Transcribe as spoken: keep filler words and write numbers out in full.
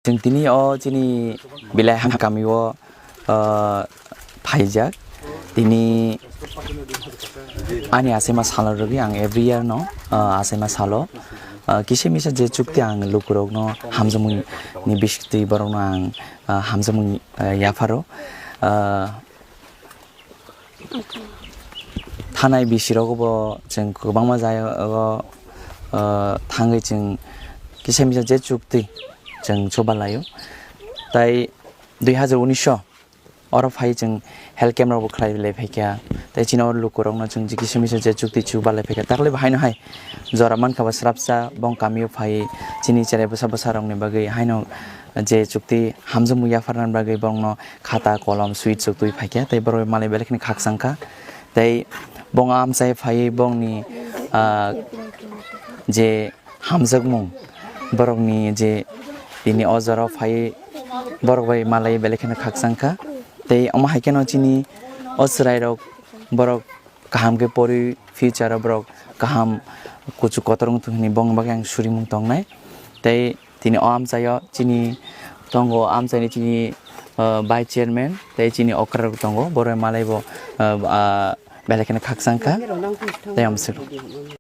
Chwng tini o chini Belai Hamya kamio, ah, phaijak. Tini ani achaima salo rwgwi ang every year no, ah, achaima salo, ah, kisa misa je chukti ang lukurokno hamjakmung ni bisingtwi borokno ang, ah, hamjakmung, ah, yapharo. Ah, Thanai bisirogo bo chwng kwbangma jagao, ah, thangwi chwng kisa misa je chukti chwng chuba laio. Tai dui hazar unis o oro phai chwng health camp rokbo khlai lai phaikha. Tai chini oro lukurokno chwng je kisa misa je chukti chuba lai phaikha. Takle bo haino hai jora mankha bo srapsa bong kamio phai chini cherai bwsa bwsarokni bagwi haino je chukti hamjakmung yapharnani bagwi borokno khata, kolom, sweet sok twi phaikha, tei borok malai belai kheno khakchangkha. Tei bong amchai phaiwi bongni, ah, je hamjakmung, borokni je tini o jora phaiwi borok bai malai belai kheno khakchangkha. Tei omo hai kheno chini o chwrairok borok kaham khe pori future o borok kaham kuchuk kotor wng thung hwnwi bongni bagwi ang surimung tongnai. Tei tini o amchaio chini tongo, amchaini chini, ah, vice chairman tei chini okra rok tongo, borok malai bo, ah, ah, belai kheno khakchangkha tei amswk.